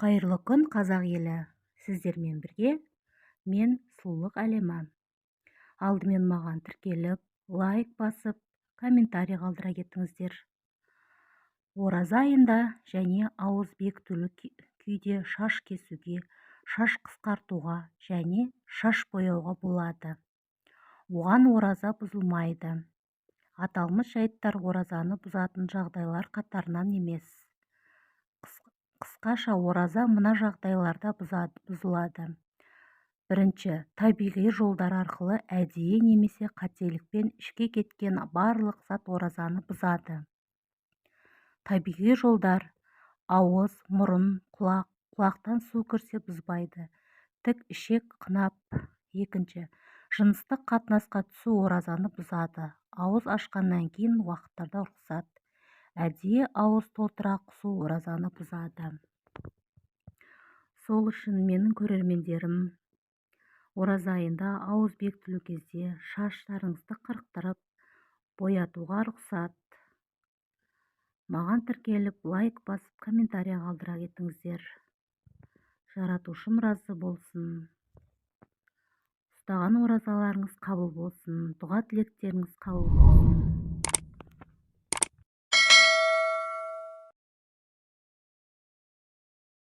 Қайырлы күн, қазақ елі! Сіздермен бірге мен, Сұлулық әлемі. Алдымен маған тіркеліп, лайк басып, комментарий қалдыра кетіңіздер. Ораза айында және ауыз бекітулі күйде шаш кесуге, шаш қысқартуға және шаш бояуға болады. Оған ораза бұзылмайды. Аталмыш жайттар оразаны бұзатын жағдайлар қатарынан емес. Қысқаша, ораза мына жағдайларда бұзылады. Бірінші, табиғи жолдар арқылы әдейі немесе қателікпен ішке кеткен барлық зат оразаны бұзады. Табиғи жолдар: ауыз, мұрын, құлақ. Құлақтан су кірсе, бұзбайды. Тік ішек, қынап. Екінші, жыныстық қатынасқа түсу оразаны бұзады. Ауыз ашқаннан кейін уақыттарда рұқсат. Әдейі ауыз толтыра құсу оразаны бұзады. Сол үшін, менің көрермендерім, ораза айында ауыз бекітілу кезде шаштарыңызды қырықтырып, боятуға рұқсат. Маған тіркеліп, лайк басып, комментарий қалдыра кетіңіздер. Жаратушым разы болсын. Ұстаған оразаларыңыз қабыл болсын, дұға тілектеріңіз қабыл болсын.